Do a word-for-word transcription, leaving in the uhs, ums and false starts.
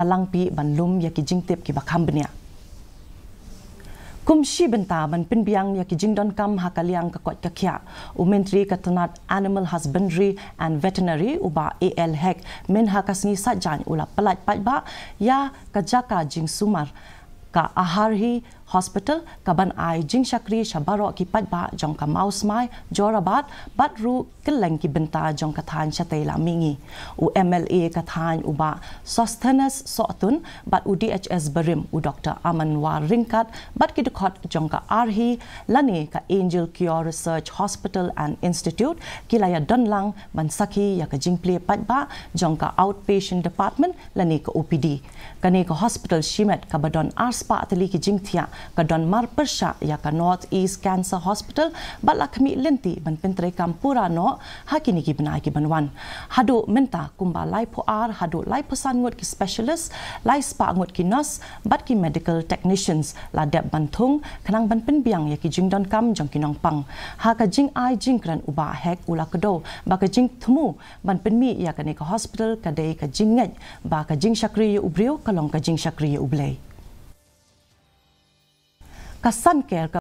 langpih ban lum ïa ki jingtip kiba kham bniah. Kum shi bynta ban pynbiang ïa ki jingdonkam ha ka liang ka koit ka khiah, u Myntri ka tnat Animal Husbandry and Veterinary, u Bah A L Hek, mynha ka sngi Saitjaiñ u la pyllait paidbah ïa ka jaka jingsumar ka Aharhi Hospital, kaban ai jingshakri sha baroh ki paidbah jong ka Mawsmai, Jorabat, bad ruh kylleng ki bynta jong ka thaiñ shatei la mihngi. U M L A ka thaiñ, u Bah Sosthenes Sohtun, bad u D H S barim, u Doktor Amanwar Ryngkat, bad ki dkhot jong ka Aharhi lane ka Angel Cure Research Hospital and Institute, ki la ïadon lang ban sakhi ïa ka jingplie paidbah jong ka Outpatient Department lane ka O P D. Kane ka hospital shimet kaba don arspah tylli ki jingthiah, ka don mar pyrshah ïa ka North East Cancer Hospital, bad la khmih lynti ban pyntreikam pura noh ha kine ki bnai kiban wan. Haduh mynta kumba laiphew ar haduh laiphew san ngut ki specialist, laispah ngut ki nurse, bad ki medical technicians la dep ban thung khnang ban pynbiang ïa ki jingdonkam jong ki nongpang. Ha ka jingai jingkren, u Bah Hek u la kdew ba ka jingthmu ban pynmih ïa kane ka hospital ka dei ka jingngeit ba ka jingshakri ïa u briew ka long ka jingshakri ïa U Blei. Ka Sancare ka